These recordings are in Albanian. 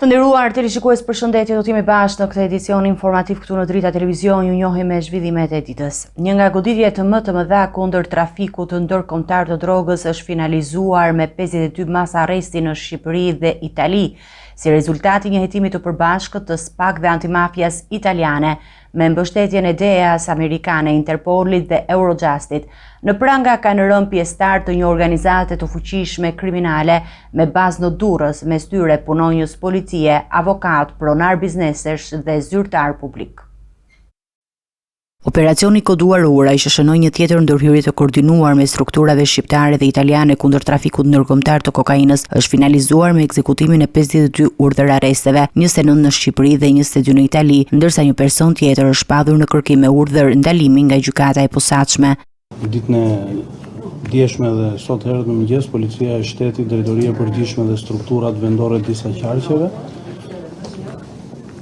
Të nderuar teleshikues, përshëndetje, do të jemi bashkë në këtë edicion informativ këtu në Drita Televizion, ju njohim me zhvillimet e ditës. Një nga goditjet më të mëdha kundër trafikut ndërkombëtar të drogës është finalizuar me 52 masa arresti në Shqipëri dhe Itali, si rezultat i një hetimi të përbashkët të SPAK dhe antimafias italiane, me mbështetjen e DEA-s amerikane, Interpolit dhe Eurojustit. Në pranga kanë rënë pjesëtarë të një organizate të fuqishme kriminale me bazë në Durrës, mes tyre punonjës policie, avokatë, pronarë biznesesh dhe zyrtarë publikë. Operacioni i koduar Ura, që shënoi një tjetër ndërhyrje të koordinuar mes strukturave shqiptare dhe italiane kundër trafikut ndërkombëtar të kokainës, është finalizuar me ekzekutimin e 52 urdhër-arresteve, 29 në Shqipëri dhe 22 në Itali, ndërsa një person tjetër është shpallur në kërkim me urdhër ndalimi nga gjykata e posaçme. Ditën e djeshme dhe sot herët në mëngjes, Policia e Shtetit, Drejtoria e Përgjithshme dhe strukturat vendore të disa qarqeve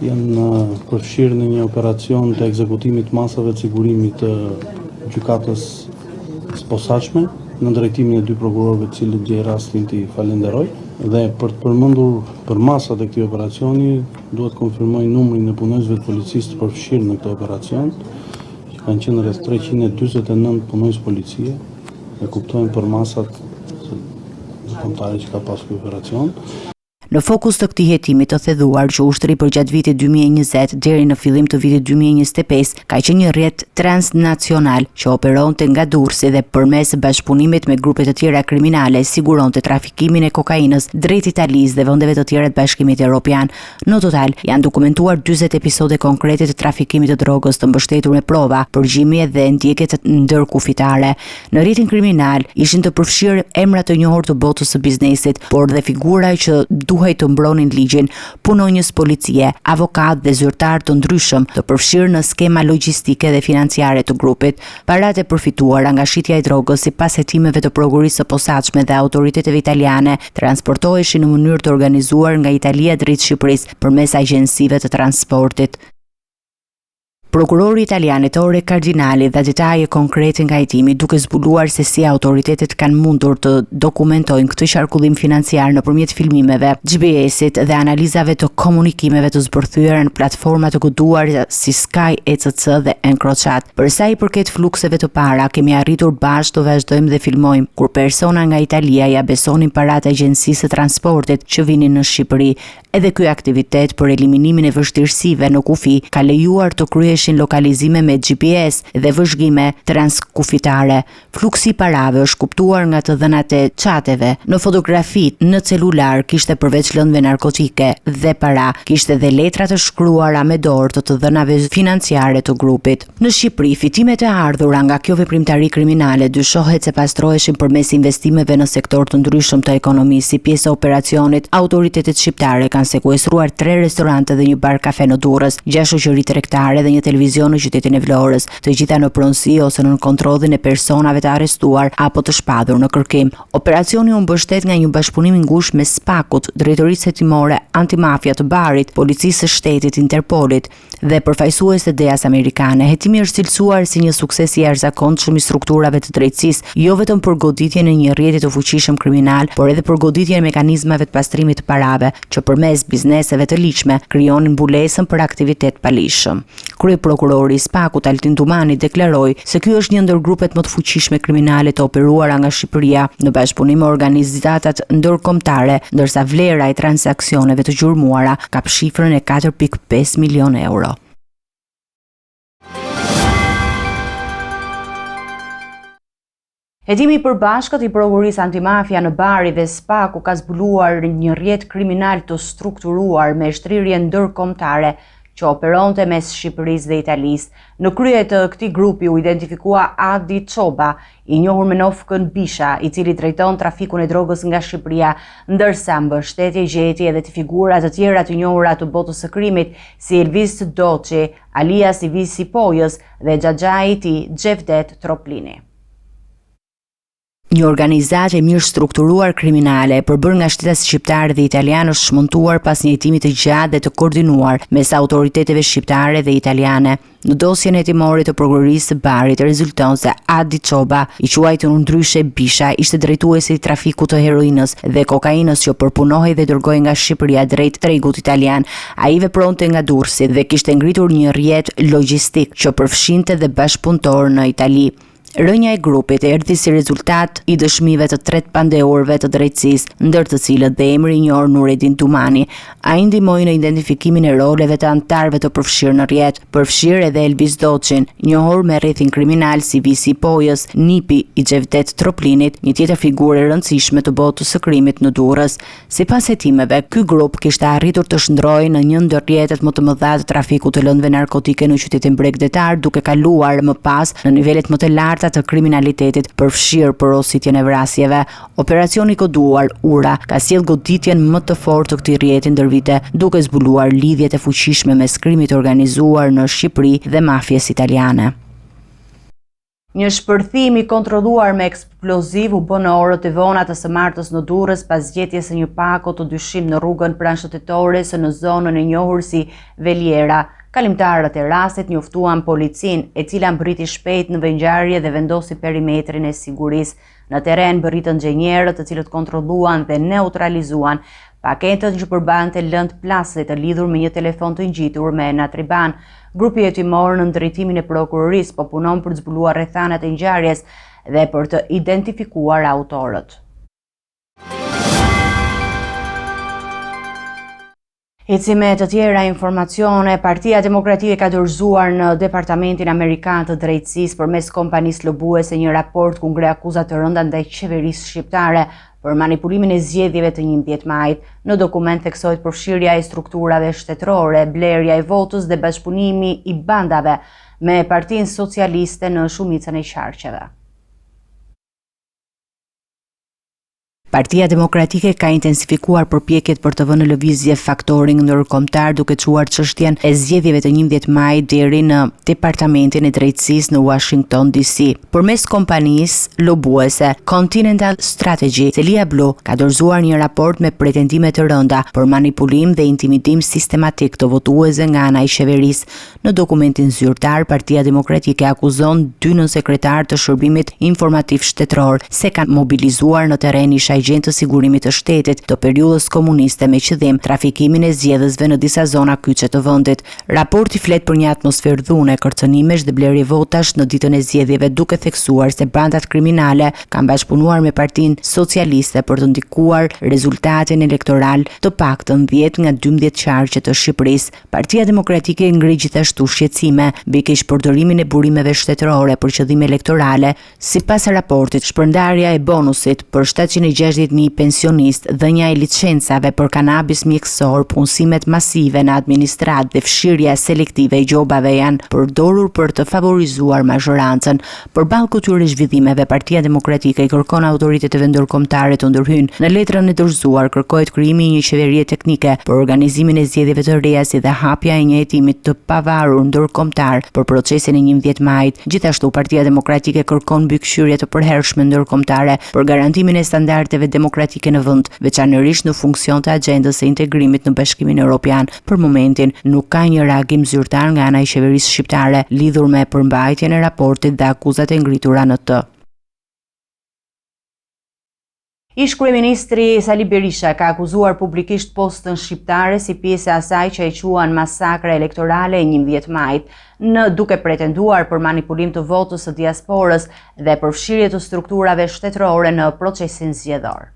janë përfshirë në një operacion të ekzekutimit të masave të sigurimit të gjykatës së posaçme në drejtimin e dy prokurorëve të cilët gjej rastin t'i falenderoj dhe për të përmendur përmasat e këtij operacioni duhet të konfirmoj numrin e punonjësve të policisë të përfshirë në këtë operacion që kanë qenë rreth 349 punonjës policie e kuptojnë përmasat ndërkombëtare që ka pas ky operacion. Në fokus të këtij hetimi të thelluar që u shtri përgjatë vitit 2020 deri në fillim të vitit 2025, ka qenë një rrjet transnacional që operonte nga Durrësi dhe përmes bashkëpunimit me grupe të tjera kriminale siguronte trafikimin e kokainës drejt Italisë dhe vendeve të tjera të Bashkimit Europian. Në total, janë dokumentuar 40 episode konkrete të trafikimit të drogës të mbështetur me prova, përgjime dhe ndjekje ndërkufitare. Në rrjetin kriminal ishin të përfshirë emra të njohur të botës së biznesit, por dhe figura që duhej të mbronin ligjin, punonjës policie, avokatë dhe zyrtarë të ndryshëm, të përfshirë në skema logjistike dhe financiare të grupit. Paratë e përfituara nga shitja e drogës sipas hetimeve të Prokurorisë së Posaçme dhe autoriteteve italiane transportoheshin në mënyrë të organizuar nga Italia drejt Shqipërisë përmes agjencive të transportit. Prokurori italian Ettore Cardinali dha detaje konkrete nga hetimi, duke zbuluar se si autoritetet kanë mundur të dokumentojnë këtë qarkullim financiar nëpërmjet filmimeve, GPS-it dhe analizave të komunikimeve të zbërthyera në platforma të koduara si Sky ECC dhe EncroChat. Për sa i përket flukseve të para, kemi arritur bashkë të vazhdojmë dhe filmojmë, kur persona nga Italia ia besonin paratë agjencisë së transportit që vinin në Shqipëri. Edhe ky aktivitet për eliminimin e vështirësive në kufi ka lejuar të kryheshin lokalizime me GPS dhe vëzhgime transkufitare. Fluksi i parave është kuptuar nga të dhënat e chateve. Në fotografitë, në celular kishte përveç lëndëve narkotike dhe para, kishte dhe letra të shkruara me dorë të të dhënave financiare të grupit. Në Shqipëri, fitimet e ardhura nga kjo veprimtari kriminale dyshohet se pastroheshin përmes investimeve në sektorë të ndryshëm të ekonomisë. Si pjesë e operacionit, autoritetet shqiptare kanë sekuestruar tre restorante dhe një bar kafe në Durrës, gjashtë shoqëri tregtare dhe një televizion në qytetin e Vlorës. të gjitha në pronësi ose nën kontrollin e personave të arrestuar apo të shpallur në kërkim. Operacioni u mbështet nga një bashkëpunim i ngushtë mes SPAK-ut, Drejtorisë Hetimore Antimafia të Barit, Policisë së Shtetit, Interpolit dhe përfaqësues të DEA-s amerikane. Hetimi është cilësuar si një sukses i jashtëzakonshëm i strukturave të drejtësisë, jo vetëm për goditjen e një rrjeti të fuqishëm kriminal, por edhe për goditjen e mekanizmave të pastrimit të parave, që përmes bizneseve të ligjshme krijonin mbulesën për aktivitet të paligjshëm. Kryeprokurori i SPAK-ut, Altin Dumani, deklaroi se ky është një ndër grupet më të fuqishme kriminale të operuara nga Shqipëria në bashkëpunim me organizatat ndërkombëtare, ndërsa vlera e transaksioneve të gjurmuara kap shifrën e 4.5 milionë euro. Hetimi i përbashkët i Prokurorisë Antimafia në Bari dhe SPAK-u ka zbuluar një rrjet kriminal të strukturuar me shtrirje ndërkombëtare që operonte mes Shqipërisë dhe Italisë. Në krye të këtij grupi u identifikua Adi Çoba, i njohur me nofkën Bisha, i cili drejton trafikun e drogës nga Shqipëria, ndërsa mbështetje gjeti edhe te figura të tjera të njohura të botës së krimit, si Elvis Doçi, alias Ivisi i Pojës dhe xhaxhai i tij, Xhevdet Troplini. Një organizatë e mirëstrukturuar kriminale e përbërë nga shtetas shqiptarë dhe italianë është çmontuar pas një hetimi të gjatë dhe të koordinuar mes autoriteteve shqiptare dhe italiane. Në dosjen hetimore të prokurorisë së Barit rezulton se Adi Çoba, i quajtur ndryshe Bisha, ishte drejtuesi i trafikut të heroinës dhe kokainës që përpunohej dhe dërgohej nga Shqipëria drejt tregut italian. Ai vepronte nga Durrësi dhe kishte ngritur një rrjet logjistik që përfshinte dhe bashkëpunëtorë në Itali. Rënia e grupit erdhi si rezultat i dëshmive të tre të pandehurve të drejtësisë, ndër të cilët dhe emri i njohur Nuredin Dumani. Ai ndihmoi në identifikimin e roleve të anëtarëve të përfshirë në rrjet, përfshirë edhe Elvis Doçin, njohur me rrethin kriminal si Visi i Pojës, nipi i Xhevdet Troplinit, një tjetër figurë e rëndësishme të botës së krimit në Durrës. Sipas hetimeve, ky grup kishte arritur të shndërrohej në një ndër rrjetet më të mëdha të trafikut të lëndëve narkotike në qytetin bregdetar, duke kaluar më pas në nivelet më të larta të kriminalitetit, përfshirë porositjen e vrasjeve. Operacioni i koduar Ura ka sjellë goditjen më të fortë të këtij rrjeti ndër vite, duke zbuluar lidhjet e fuqishme mes krimit të organizuar në Shqipëri dhe mafies italiane. Një shpërthim i kontrolluar me eksploziv u bë në orët e vona të së martës në Durrës pas gjetjes së një pako të dyshimtë në rrugën pranë shëtitores në zonën e njohur si Veliera. Kalimtarët e rastit njoftuan policinë, e cila mbërriti shpejt në vendngjarje dhe vendosi perimetrin e sigurisë. Në terren mbërritën xhenierët, të cilët kontrolluan dhe neutralizuan paketën që përmbante lëndë plasëse të lidhur me një telefon të ngjitur me natriban. Grupi hetimor nën drejtimin e prokurorisë po punon për të zbuluar rrethanat e ngjarjes dhe për të identifikuar autorët. Ecim me të tjera informacione, Partia Demokratike ka dorëzuar në Departamentin Amerikan të Drejtësisë përmes kompanisë lobuese një raport ku ngre akuza të rënda ndaj qeverisë shqiptare për manipulimin e zgjedhjeve të 11 majit. Në dokument theksohet përfshirja e strukturave shtetërore, blerja e votës dhe bashkëpunimi i bandave me Partinë Socialiste në shumicën e qarqeve. Partia Demokratike ka intensifikuar përpjekjet për të vënë në lëvizje faktorin ndërkombëtar duke çuar çështjen e zgjedhjeve të 11 majit deri në Departamentin e Drejtësisë në Washington DC. Përmes kompanisë lobuese Continental Strategy, Selia Blu ka dorëzuar një raport me pretendime të rënda për manipulim dhe intimidim sistematik të votuesve nga ana e qeverisë. Në dokumentin zyrtar, Partia Demokratike akuzon dy nënsekretarë të Shërbimit Informativ Shtetëror se kanë mobilizuar në terren ish-agjentë të sigurimit të shtetit të periudhës komuniste me qëllim trafikimin e zgjedhësve në disa zona kyçe të vendit. Raporti flet për një atmosferë dhune, kërcënimesh dhe blerje votash në ditën e zgjedhjeve, duke theksuar se bandat kriminale kanë bashkëpunuar me Partinë Socialiste për të ndikuar rezultatin elektoral të paktën 10 nga 12 qarqe të Shqipërisë. Partia Demokratike ngre gjithashtu shqetësime mbi keqpërdorimin e burimeve shtetërore për qëllime elektorale. Sipas raportit, shpërndarja e bonusit për 760.000 pensionistë, dhënia e licencave për kanabis mjekësor, punësimet masive në administratë dhe fshirja selektive e gjobave janë përdorur për të favorizuar mazhorancën. Përballë këtyre zhvillimeve, Partia Demokratike i kërkon autoriteteve ndërkombëtare të ndërhyjnë. Në letrën e dorëzuar kërkohet krijimi i një qeverie teknike për organizimin e zgjedhjeve të reja si dhe hapja e një hetimi të pavarur ndërkombëtar për procesin e 11 majit. Gjithashtu, Partia Demokratike kërkon mbikëqyrje të përhershme ndërkombëtare për garantimin e standardeve demokratike në vend, veçanërisht në funksion të axhendës së integrimit në Bashkimin Europian. Për momentin, nuk ka një reagim zyrtar nga ana e qeverisë shqiptare lidhur me përmbajtjen e raportit dhe akuzat e ngritura në të. Ish-kryeministri Sali Berisha ka akuzuar publikisht postën shqiptare si pjesë e asaj që e quan masakra elektorale e 11 majit, në duke pretenduar për manipulim të votës së diasporës dhe përfshirje të strukturave shtetërore në procesin zgjedhor.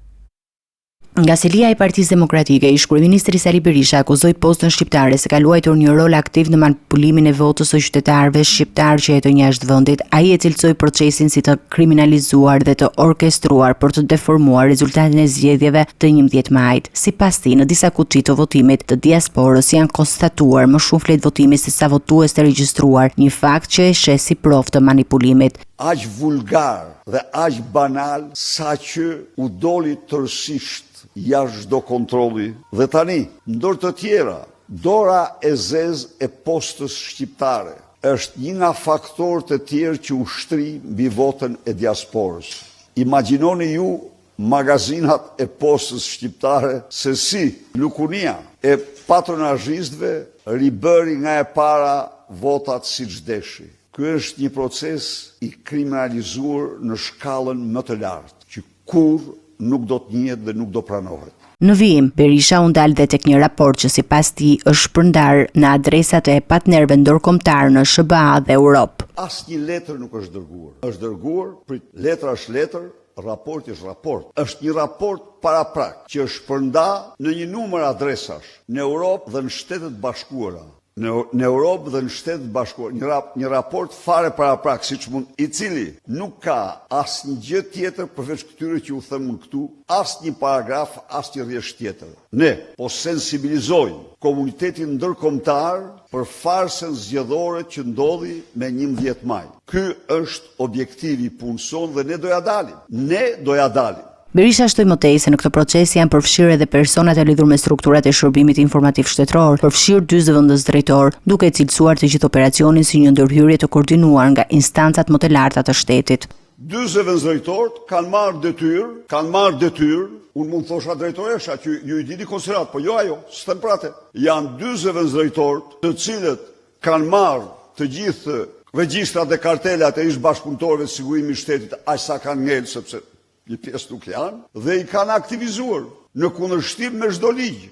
Nga selia e Partisë Demokratike, ish-kryeministri Sali Berisha akuzoi postën shqiptare se ka luajtur një rol aktiv në manipulimin e votës së qytetarëve shqiptarë që jetojnë jashtë vendit. Ai e cilësoi procesin si të kriminalizuar dhe të orkestruar për të deformuar rezultatin e zgjedhjeve të 11 majit. Sipas tij, në disa kuti të votimit të diasporës janë konstatuar më shumë fletë votimi se sa votues të regjistruar, një fakt që e sheh si provë të manipulimit. Aq vulgar dhe aq banal saqë u doli tërësisht jashtë çdo kontrolli dhe tani, ndër të tjera, dora e zezë e postës shqiptare është një nga faktorët e tjerë që u shtri mbi votën e diasporës. Imagjinoni ju magazinat e postës shqiptare se si lukunia e patronazhistëve ribëri nga e para votat siç deshi. Ky është një proces i kriminalizuar në shkallën më të lartë, që kurrë nuk do të njihet dhe nuk do pranohet. Në vijim, Berisha u ndal dhe tek një raport që sipas tij është shpërndarë në adresat e partnerëve ndërkombëtarë në SHBA dhe Europë. Asnjë letër nuk është dërguar. Është dërguar, prit, letra është letër, raporti është raport. Është një raport paraprak që është shpërnda në një numër adresash në Europë dhe në Shtetet e Bashkuara. Në në Europë dhe në Shtetet e Bashkuara, një rap, një raport fare paraprak, siç mund, i cili nuk ka asnjë gjë tjetër përveç këtyre që u them unë këtu, asnjë paragraf, asnjë rresht tjetër. Ne po sensibilizojmë komunitetin ndërkombëtar për farsën zgjedhore që ndodhi me 11 maj. Ky është objektivi i punës sonë dhe ne do ja dalim. Ne do ja dalim. Berisha shtoi më tej se në këtë proces janë përfshirë edhe personat e lidhur me strukturat e Shërbimit Informativ Shtetëror, përfshirë dy zëvendësdrejtorë, duke e cilësuar të gjithë operacionin si një ndërhyrje të koordinuar nga instancat më të larta të shtetit. Dy zëvendësdrejtorët kanë marrë detyrë, kanë marrë detyrë, unë mund të thosha drejtoresha që ju i dini konsiderat, po jo ajo, s'them për atë. Janë dy zëvendësdrejtorët të cilët kanë marrë të gjithë regjistrat dhe kartelat e ish bashkëpunëtorëve të sigurimit të shtetit, aq sa kanë ngel sepse Një pjesë nuk janë dhe i kanë aktivizuar në kundërshtim me çdo ligj.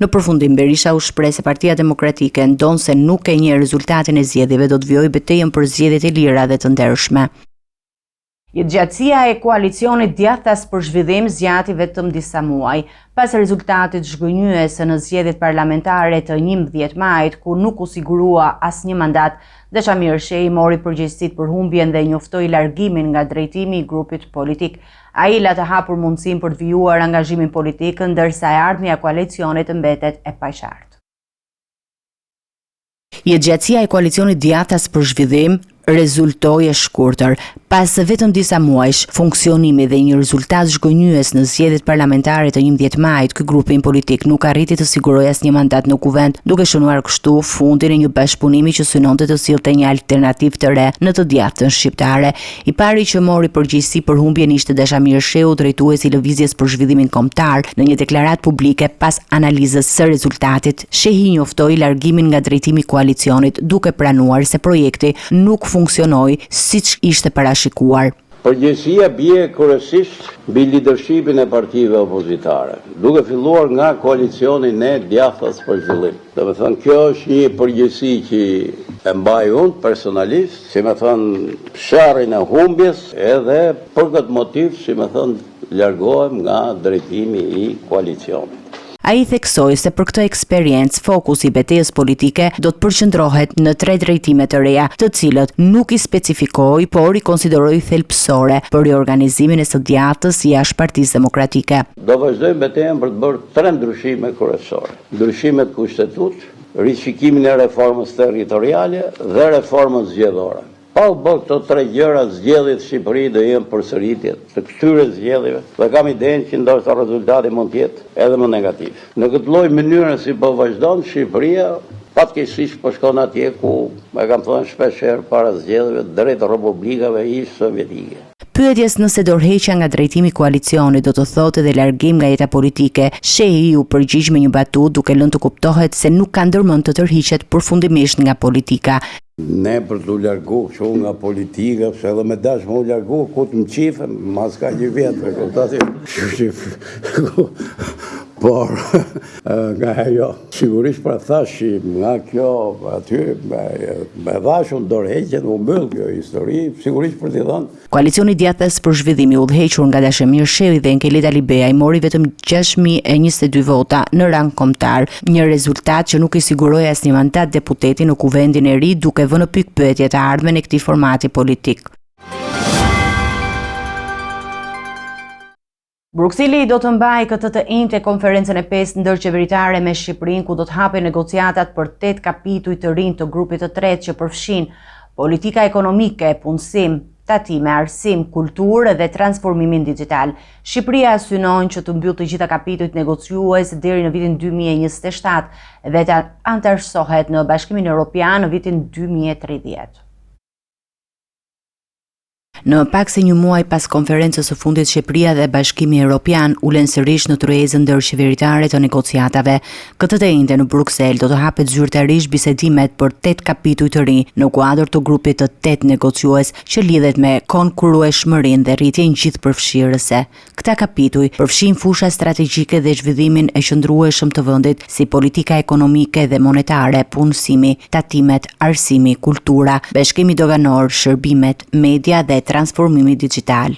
Në përfundim, Berisha u shpreh se Partia Demokratike, ndonëse nuk e njeh rezultatin e zgjedhjeve, do të vijojë betejën për zgjedhjet e lira dhe të ndershme. Jetëgjatësia e koalicionit djathtas për zhvillim zgjati vetëm disa muaj. Pas rezultatit zhgënjyes në zgjedhjet parlamentare të 11 majit, ku nuk u sigurua asnjë mandat, Dashamir Shehi mori përgjegjësitë për humbjen dhe njoftoi largimin nga drejtimi i grupit politik. Ai la të hapur mundësinë për të vijuar angazhimin politik, ndërsa e ardhmja e koalicionit mbetet e paqartë. Jetëgjatësia e koalicionit djathtas për zhvillim rezultoi e shkurtër. Pas vetëm disa muajsh funksionimi dhe një rezultat zhgënjyes në zgjedhjet parlamentare të 11 majit, ky grupim politik nuk arriti të sigurojë asnjë mandat në kuvend, duke shënuar kështu fundin e një bashkëpunimi që synonte të sillte një alternativë të re në të djathtën shqiptare. I pari që mori përgjegjësi për humbjen ishte Dashamir Shehu, drejtuesi i Lëvizjes për Zhvillimin Kombëtar, në një deklaratë publike pas analizës së rezultatit. Shehi njoftoi largimin nga drejtimi i koalicionit, duke pranuar se projekti nuk funksionoi siç ishte parashikuar. Përgjegjësia bie kryesisht mbi lidershipin e partive opozitare, duke filluar nga koalicioni Ne Djathtas për Zhvillim. Domethënë, kjo është një përgjegjësi që e mbaj unë personalisht, si me thënë, sherrin e humbjes edhe për këtë motiv, si me thënë, largohem nga drejtimi i koalicionit. Ai theksoi se për këtë eksperiencë fokusi i betejës politike do të përqendrohet në tre drejtime të reja, të cilët nuk i specifikoi, por i konsideroi thelbësore për riorganizimin e së djathtës jashtë Partisë Demokratike. Do vazhdojmë betejën për të bërë tre ndryshime kryesore, ndryshimet në Kushtetutë, rishikimin e reformës territoriale dhe reformën zgjedhore. Pa u bërë këto tre gjëra, zgjedhjet në Shqipëri do jenë përsëritje të këtyre zgjedhjeve dhe kam idenë që ndoshta rezultati mund të jetë edhe më negativ. Në këtë lloj mënyre si po vazhdon Shqipëria, fatkeqësisht po shkon atje ku e kam thënë shpesh herë para zgjedhjeve, drejt republikave ish-sovjetike. Pyetjes nëse dorëheqja nga drejtimi i koalicionit do të thotë edhe largim nga jeta politike, Shehi iu përgjigj me një batutë duke lënë të kuptohet se nuk ka ndërmend të tërhiqet përfundimisht nga politika. Ne për t'u largu kështu nga politika, se edhe me dash me u largu, ku të mqifem, mas ka një vjet, e kupton ti? Kështu që, por, nga ajo, sigurisht pra thash që nga kjo aty, me dhash unë dorëheqjen, u mbyll kjo histori, sigurisht për t'i dhënë Koalicioni Djathtas për Zhvillim i udhëhequr nga Dashamir Shehi dhe Enkelejd Alibeaj mori vetëm 6.022 vota në rang kombëtar, një rezultat që nuk i siguroi asnjë mandat deputeti në kuvendin e ri duke vënë në pikëpyetje të ardhmen e këtij formati politik. Brukseli do të mbajë këtë të enjte konferencën e pestë ndërqeveritare me Shqipërinë ku do të hapen negociatat për 8 kapituj të rinj të grupit të tretë që përfshin politika ekonomike, punësim, tatime, arsim, kulturë dhe transformimin dixhital. Shqipëria synon që të mbyllë të gjitha kapitujt negociues deri në vitin 2027 dhe të anëtarësohet në Bashkimin Europian në vitin 2030. Në më pak se një muaj pas konferencës së fundit Shqipëria dhe Bashkimi Europian ulen sërish në tryezën ndërqeveritare të negociatave. Këtë të enjte në Bruksel do të hapet zyrtarisht bisedimet për 8 kapituj të rinj në kuadër të grupit të 8 negociues që lidhet me konkurrueshmërinë dhe rritjen gjithëpërfshirëse. Këta kapituj përfshijnë fusha strategjike dhe zhvillimin e qëndrueshëm të vendit, si politika ekonomike dhe monetare, punësimi, tatimet, arsimi, kultura, bashkimi doganor, shërbimet, media dhe transformimi dixhital.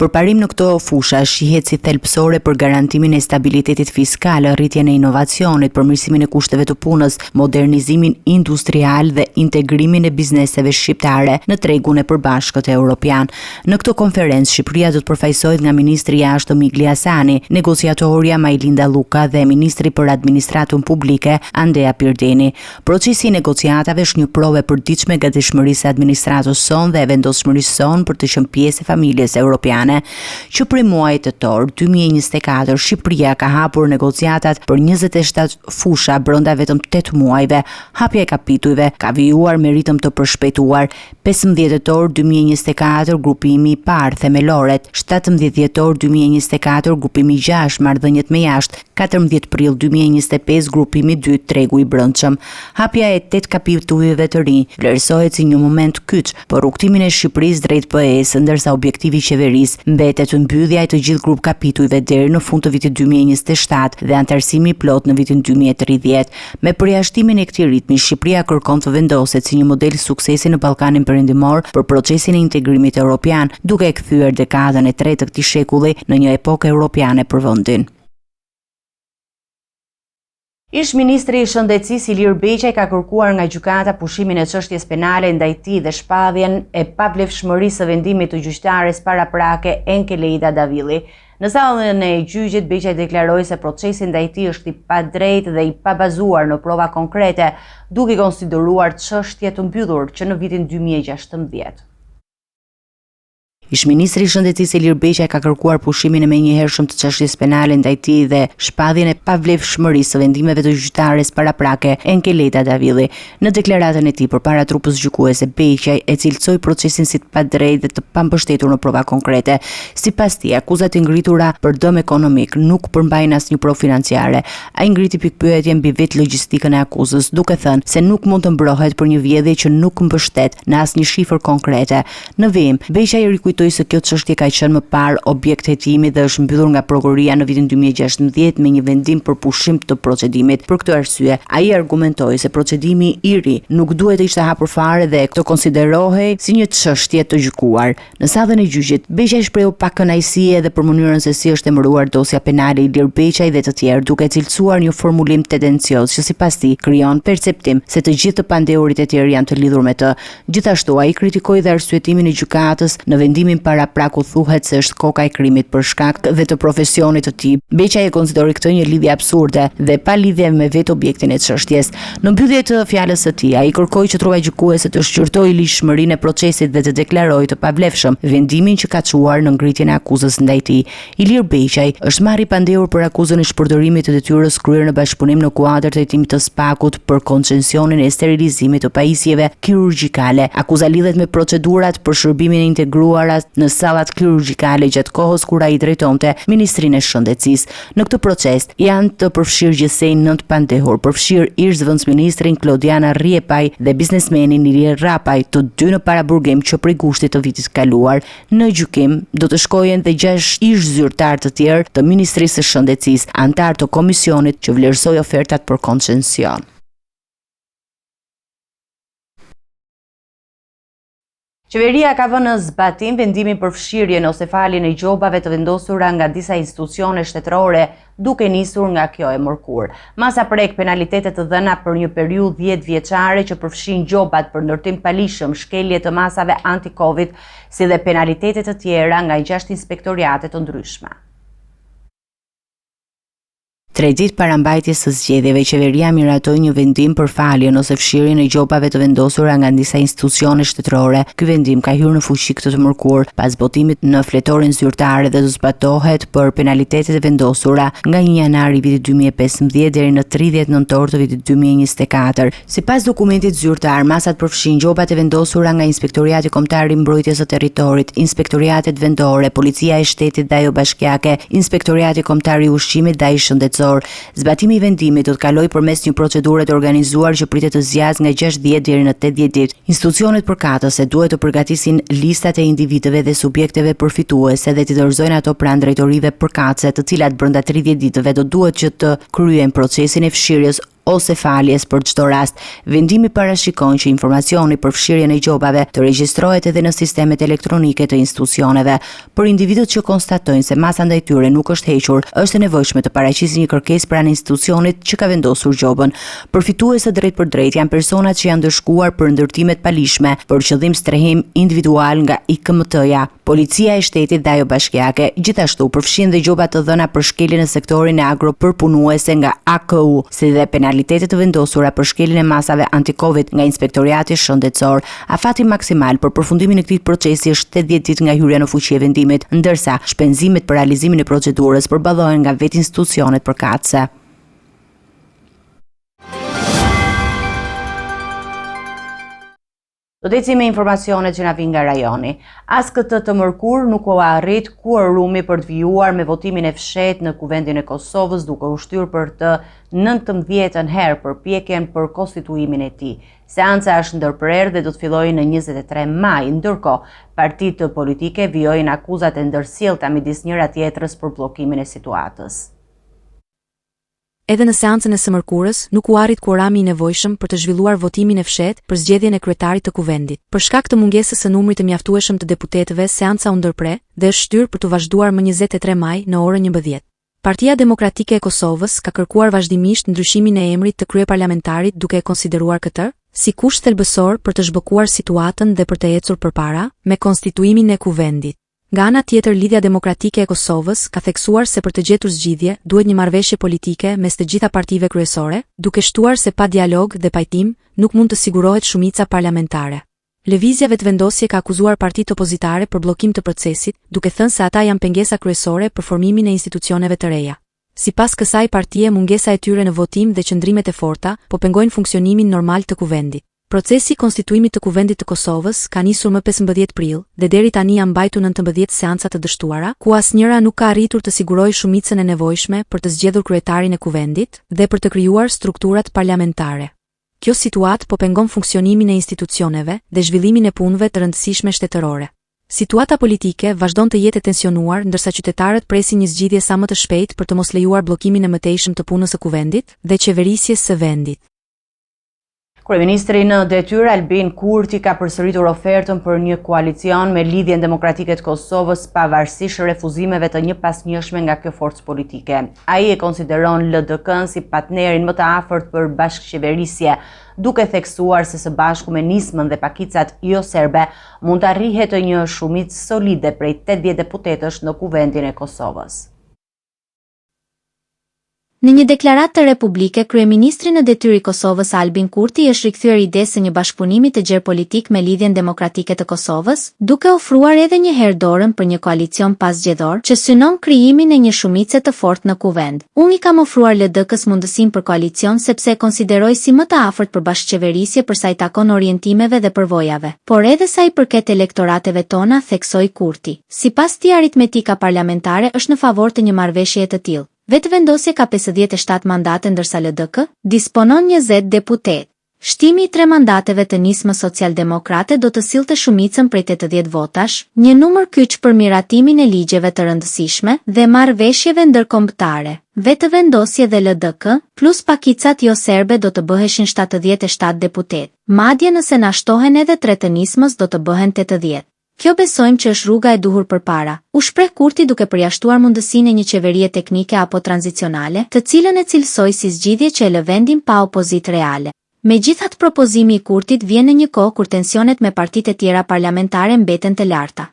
Përparim në këto fusha shihet si thelbësore për garantimin e stabilitetit fiskal, rritjen e inovacionit, përmirësimin e kushteve të punës, modernizimin industrial dhe integrimin e bizneseve shqiptare në tregun e përbashkët europian. Në këtë konferencë, Shqipëria do të përfaqësohet nga ministri i Jashtëm Igli Hasani, negociatorja Majlinda Luka dhe ministri për Administratën Publike, Andrea Pirdeni. Procesi i negociatave është një provë e përditshme e gatishmërisë së administratës sonë dhe e vendosmërisë sonë për të qenë pjesë e familjes europiane. Që prej muajit tetor 2024, Shqipëria ka hapur negociatat për 27 fusha brenda vetëm 8 muajve. Hapja e kapitujve ka vijuar me ritëm të përshpejtuar. 15 tetor 2024 grupimi i parë themeloret, 17 dhjetor 2024 grupimi i gjashtë marrëdhëniet me jashtë, 14 prill 2025 grupimi i dytë tregu i brendshëm. Hapja e 8 kapitujve të rinj vlerësohet si një moment kyç për rrugëtimin e Shqipërisë drejt BE-së, ndërsa objektivi i qeverisë mbetet mbyllja e të gjithë grup kapitujve deri në fund të vitit 2027 dhe anëtarësimi i plotë në vitin 2030. Me përjashtimin e këtij ritmi, Shqipëria kërkon të vendoset si një model suksesi në Ballkanin Perëndimor për procesin e integrimit europian, duke e kthyer dekadën e tretë të këtij shekulli në një epokë europiane për vendin. Ish-ministri i Shëndetësisë Ilir Beqaj ka kërkuar nga gjykata pushimin e çështjes penale ndaj tij dhe shpalljen e pavlefshmërisë së vendimit të gjyqtares paraprake Enkeleida Davilli. Në sallën e gjyqit, Beqaj deklaroi se procesi ndaj tij është i padrejtë dhe i pabazuar në prova konkrete, duke i konsideruar çështje të mbyllur që në vitin 2016. Ish-ministri i Shëndetësisë Ilir Beqaj ka kërkuar pushimin e menjëhershëm të çështjes penale ndaj tij dhe shpalljen e pavlefshmërisë së vendimeve të gjyqtares paraprake Enkeleda Davilli. Në deklaratën e tij përpara trupës gjykuese, Beqaj e cilësoi procesin si të padrejtë dhe të pambështetur në prova konkrete. Sipas tij, akuzat e ngritura për dëm ekonomik nuk përmbajnë asnjë provë financiare. Ai ngriti pikëpyetje mbi vetë logjistikën e akuzës, duke thënë se nuk mund të mbrohet për një vjedhje që nuk mbështet në asnjë shifër konkrete. Në vijim, Beqaj rikujtoi se kjo çështje ka qenë më parë objekt hetimi dhe është mbyllur nga prokuroria në vitin 2016 me një vendim për pushim të procedimit. Për këtë arsye, ai argumentoi se procedimi i ri nuk duhet të ishte hapur fare dhe të konsiderohej si një çështje të gjykuar. Në sallën e gjyqit, Beqaj shprehu pakënaqësi edhe për mënyrën se si është emëruar dosja penale Ilir Beqaj dhe të tjerë, duke cilësuar një formulim tendencioz që sipas tij krijon perceptim se të gjithë të pandehurit e tjerë janë të lidhur me të. Gjithashtu, ai kritikoi dhe arsyetimin e gjykatës në vendimin paraprak ku thuhet se është koka e krimit për shkak dhe të profesionit të tij. Beqaj e konsideroi këtë një lidhje absurde dhe pa lidhje me vetë objektin e çështjes. Në mbyllje të fjalës së tij, ai kërkoi që trupa gjykuese të shqyrtojë ligjshmërinë e procesit dhe të deklarojë të pavlefshëm vendimin që ka çuar në ngritjen e akuzës ndaj tij. Ilir Beqaj është marrë i pandehur për akuzën e shpërdorimit të detyrës kryer në bashkëpunim në kuadër të hetimit të SPAK-ut për koncesionin e sterilizimit të pajisjeve kirurgjikale. Akuza lidhet me procedurat për shërbimin e integruara në sallat kirurgjikale gjatë kohës kur ai drejtonte Ministrinë e Shëndetësisë. Në këtë proces janë të përfshirë gjithsej 9 pandehur, përfshirë ish-zëvendësministrin Klodian Rrjepaj dhe biznesmenin Ilir Rrapaj, të dy në paraburgim që prej gushtit të vitit të kaluar. Në gjykim do të shkojnë dhe 6 ish-zyrtarë të tjerë të Ministrisë së Shëndetësisë, anëtarë të komisionit që vlerësoi ofertat për koncesion. Qeveria ka vënë në zbatim vendimin për fshirjen ose faljen e gjobave të vendosura nga disa institucione shtetërore, duke nisur nga kjo e mërkurë. Masa prek penalitete të dhëna për një periudhë 10 vjeçare që përfshin gjobat për ndërtim të paligjshëm, shkelje të masave anti-Covid, si dhe penalitete të tjera nga 6 inspektoriate të ndryshme. Tre ditë para mbajtjes së zgjedhjeve, qeveria miratoi një vendim për faljen ose fshirjen e gjobave të vendosura nga disa institucione shtetërore. Ky vendim ka hyrë në fuqi këtë të mërkurë, pas botimit në fletoren zyrtare dhe do të zbatohet për penalitetet e vendosura nga 1 janari i vitit 2015 deri në 30 nëntor të vitit 2024. Sipas dokumentit zyrtar, masat përfshijnë gjobat e vendosura nga Inspektoriati Kombëtar i Mbrojtjes së Territorit, inspektoriatet vendore, Policia e Shtetit dhe ajo Bashkiake, Inspektoriati Kombëtar i Ushqimit dhe ai Shëndetësor. Zbatimi i vendimit do të kalojë përmes një procedure të organizuar që pritet të zgjasë nga 60 deri në 80 ditë. Institucionet përkatëse duhet të përgatisin listat e individëve dhe subjekteve përfituese dhe t'i dorëzojnë ato pranë drejtorive përkatëse, të cilat brenda 30 ditëve do duhet që të kryejnë procesin e fshirjes ose faljes për çdo rast. Vendimi parashikon që informacioni për fshirjen e gjobave të regjistrohet edhe në sistemet elektronike të institucioneve. Për individët që konstatojnë se masa ndaj tyre nuk është hequr, është e nevojshme të paraqesin një kërkesë pranë institucionit që ka vendosur gjobën. Përfitues të drejtpërdrejtë janë personat që janë ndëshkuar për ndërtime të paligjshme për qëllim strehim individual nga IKMT-ja. Policia e Shtetit dhe ajo Bashkiake, gjithashtu përfshin dhe gjoba të dhëna për shkelje në sektorin e agropërpunuese nga AKU, si dhe penalitete të vendosura për shkeljen e masave anti-Covid nga Inspektoriati Shëndetësor. Afati maksimal për përfundimin e këtij procesi është 80 ditë nga hyrja në fuqi e vendimit, ndërsa shpenzimet për realizimin e procedurës përballohen nga vetë institucionet përkatëse. Do të ecim me informacionet që na vijnë nga rajoni. As këtë të mërkurë nuk u arrit kuorumi për të vijuar me votimin e fshehtë në Kuvendin e Kosovës duke u shtyrë për të 19-ën herë përpjekjen për konstituimin e tij. Seanca është ndërprerë dhe do të fillojë në 23 maj. Ndërkohë, partitë politike vijojnë akuzat e ndërsjellta midis njëra-tjetrës për bllokimin e situatës. Edhe në seancën e së mërkurës nuk u arrit kuorami i nevojshëm për të zhvilluar votimin e fshehtë për zgjedhjen e kryetarit të Kuvendit. Për shkak të mungesës së numrit të mjaftueshëm të deputetëve seanca u ndërpre dhe është shtyrë për t'u vazhduar më 23 maj në orën 11. Partia Demokratike e Kosovës ka kërkuar vazhdimisht ndryshimin e emrit të kryeparlamentarit duke e konsideruar këtë si kusht thelbësor për të zhbllokuar situatën dhe për të ecur përpara me konstituimin e Kuvendit. Nga ana tjetër Lidhja Demokratike e Kosovës ka theksuar se për të gjetur zgjidhje duhet një marrëveshje politike mes të gjitha partive kryesore, duke shtuar se pa dialog dhe pajtim nuk mund të sigurohet shumica parlamentare. Lëvizja Vetëvendosje ka akuzuar partitë opozitare për bllokim të procesit, duke thënë se ata janë pengesa kryesore për formimin e institucioneve të reja. Sipas kësaj partie mungesa e tyre në votim dhe qëndrimet e forta po pengojnë funksionimin normal të Kuvendit. Procesi i konstituimit të Kuvendit të Kosovës ka nisur më 15 prill dhe deri tani janë mbajtur 19 seanca të dështuara, ku asnjëra nuk ka arritur të sigurojë shumicën e nevojshme për të zgjedhur kryetarin e Kuvendit dhe për të krijuar strukturat parlamentare. Kjo situatë po pengon funksionimin e institucioneve dhe zhvillimin e punëve të rëndësishme shtetërore. Situata politike vazhdon të jetë e tensionuar ndërsa qytetarët presin një zgjidhje sa më të shpejtë për të mos lejuar bllokimin e mëtejshëm të punës së Kuvendit dhe qeverisjes së vendit. Kryeministri në detyrë Albin Kurti ka përsëritur ofertën për një koalicion me Lidhjen Demokratike të Kosovës pavarësisht refuzimeve të njëpasnjëshme nga kjo forcë politike. Ai e konsideron LDK-në si partnerin më të afërt për bashkëqeverisje, duke theksuar se së bashku me Nismën dhe pakicat joserbe mund të arrihet një shumicë solide prej 80 deputetësh në Kuvendin e Kosovës. Në një deklaratë të re publike, kryeministri në detyrë i Kosovës Albin Kurti i është rikthyer idesë së një bashkëpunimi të gjerë politik me Lidhjen Demokratike të Kosovës, duke ofruar edhe një herë dorën për një koalicion paszgjedhor që synon krijimin e një shumice të fortë në Kuvend. Unë i kam ofruar LDK-së mundësinë për koalicion sepse e konsideroj si më të afërt për bashkëqeverisje për sa i takon orientimeve dhe përvojave, por edhe sa i përket elektorateve tona, theksoi Kurti. Sipas tij aritmetika parlamentare është në favor të një marrëveshjeje të tillë. Vetëvendosje ka 57 mandate ndërsa LDK disponon 20 deputetë. Shtimi i tre mandateve të Nismës Socialdemokrate do të sillte shumicën prej 80 votash, një numër kyç për miratimin e ligjeve të rëndësishme dhe marrëveshjeve ndërkombëtare. Vetëvendosje dhe LDK, plus pakicat jo-serbe do të bëheshin 77 deputetë. Madje nëse na shtohen edhe tre të Nismës do të bëhen 80. Kjo besojmë që është rruga e duhur përpara, u shpreh Kurti duke përjashtuar mundësinë e një qeverie teknike apo tranzicionale, të cilën e cilësoi si zgjidhje që e lë vendin pa opozitë reale. Megjithatë propozimi i Kurtit vjen në një kohë kur tensionet me partitë e tjera parlamentare mbeten të larta.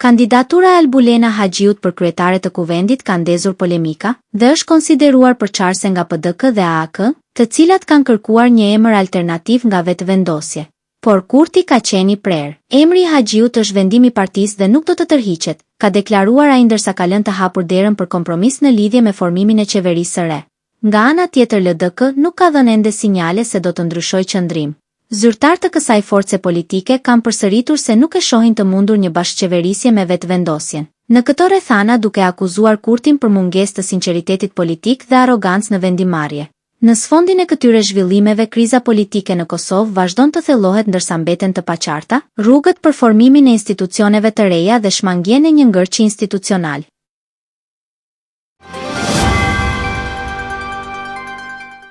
Kandidatura e Albulena Haxhiut për kryetare të Kuvendit ka ndezur polemika dhe është konsideruar përçarëse nga PDK dhe AAK, të cilat kanë kërkuar një emër alternativ nga Vetëvendosje. Por Kurti ka qenë i prerë. Emri i Haxhiut është vendim i partisë dhe nuk do të tërhiqet, ka deklaruar ai ndërsa ka lënë të hapur derën për kompromis në lidhje me formimin e qeverisë së re. Nga ana tjetër LDK nuk ka dhënë ende sinjale se do të ndryshojë qëndrim. Zyrtarë të kësaj force politike kanë përsëritur se nuk e shohin të mundur një bashkëqeverisje me Vetëvendosjen. Në këto rrethana duke akuzuar Kurtin për mungesë të sinqeritetit politik dhe arrogancë në vendimmarrje. Në sfondin e këtyre zhvillimeve kriza politike në Kosovë vazhdon të thellohet ndërsa mbeten të paqarta rrugët për formimin e institucioneve të reja dhe shmangien e një ngërçi institucional.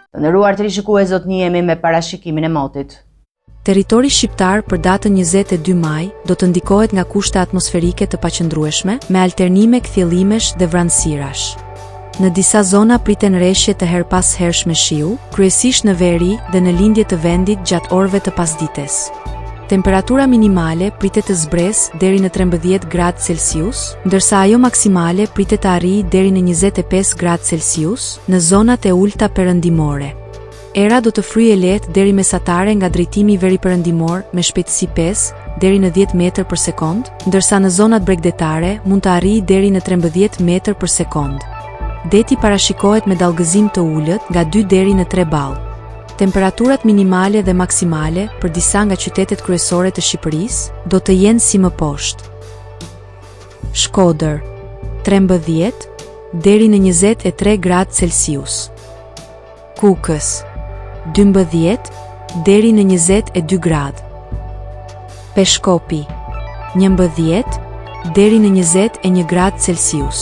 Të nderuar teleshikues, do të njihemi me parashikimin e motit. Territori shqiptar për datën 22 maj do të ndikohet nga kushte atmosferike të paqëndrueshme, me alternime kthjellimesh dhe vranësirash. Në disa zona priten reshje të herëpashershme shiu, kryesisht në veri dhe në lindje të vendit gjatë orëve të pasdites. Temperatura minimale pritet të zbresë deri në 13 gradë Celsius, ndërsa ajo maksimale pritet të arrijë deri në 25 gradë Celsius në zonat e ulëta perëndimore. Era do të fryjë e lehtë deri mesatare nga drejtimi veriperëndimor me shpejtësi 5 deri në 10 metër për sekondë, ndërsa në zonat bregdetare mund të arrijë deri në 13 metër për sekondë. Deti parashikohet me dallgëzim të ulët nga 2 deri në 3 ballë. Temperaturat minimale dhe maksimale për disa nga qytetet kryesore të Shqipërisë do të jenë si më poshtë. Shkodër, 13 deri në 23 gradë Celsius. Kukës, 12 deri në 22 gradë. Peshkopi, 11 deri në 21 gradë Celsius.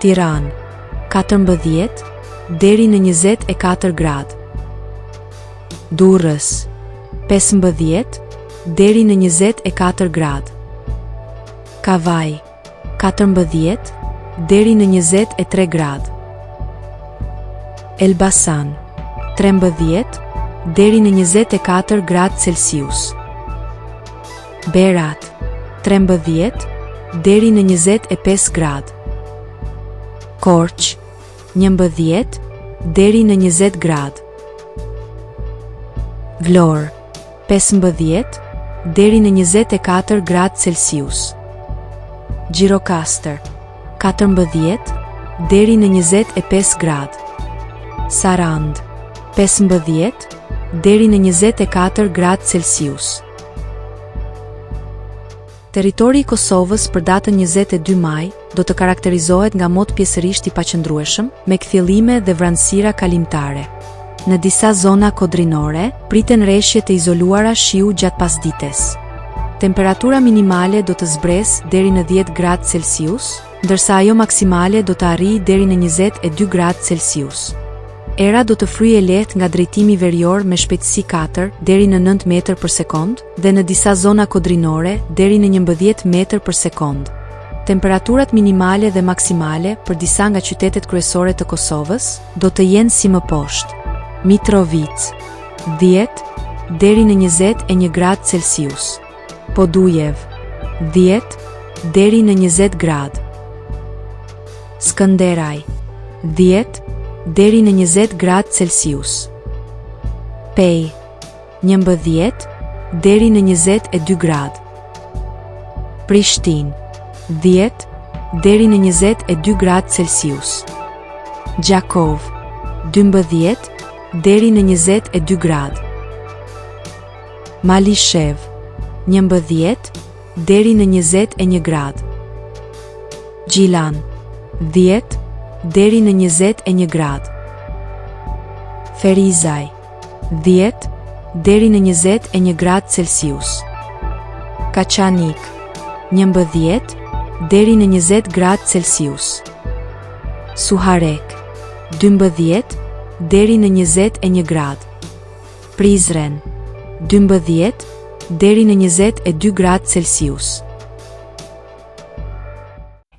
Tiranë, 14 deri në 24 gradë. Durrës, 15 deri në 24 gradë. Kavajë, 14 deri në 23 gradë. Elbasan, 13 deri në 24 gradë Celsius. Berat, 13 deri në 25 gradë. Korçë, 11 deri në 20 gradë. Vlorë, 15 deri në 24 gradë Celsius. Gjirokastër, 14 deri në 25 gradë. Sarandë, 15 deri në 24 gradë Celsius. Territori i Kosovës për datën 22 maj do të karakterizohet nga mot pjesërisht i paqëndrueshëm, me kthjellime dhe vranësira kalimtare. Në disa zona kodrinore, priten reshje të izoluara shiu gjatë pasdites. Temperatura minimale do të zbresë deri në 10 gradë Celsius, ndërsa ajo maksimale do të arrijë deri në 22 gradë Celsius. Era do të fryjë e lehtë nga drejtimi verior me shpejtësi 4 deri në 9 metër për sekondë dhe në disa zona kodrinore deri në 11 metër për sekondë. Temperaturat minimale dhe maksimale për disa nga qytetet kryesore të Kosovës do të jenë si më poshtë. Mitrovicë, 10 deri në 21 gradë Celsius. Podujevë, 10 deri në 20 gradë. Skënderaj, 10 deri në 20 gradë Celsius. Pejë, 11 deri në 22 gradë. Prishtinë, 10 deri në 22 gradë Celsius. Gjakovë, 12 deri në 22 gradë. Malishevë, 11 deri në 21 gradë. Gjilan, 10 deri në 21 gradë. Ferizaj, 10 deri në 21 gradë Celsius. Kaçanik, 11 deri në 20 gradë Celsius. Suharekë, 12 deri në 21 gradë. Prizren, 12 deri në 22 gradë Celsius.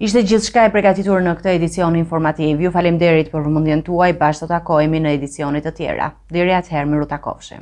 Ishte gjithçka e pregatitur në këtë edicion informativ. Ju faleminderit për vëmendjen tuaj, bashkë do takohemi në edicione të tjera. Deri atëherë, mirutakofshim.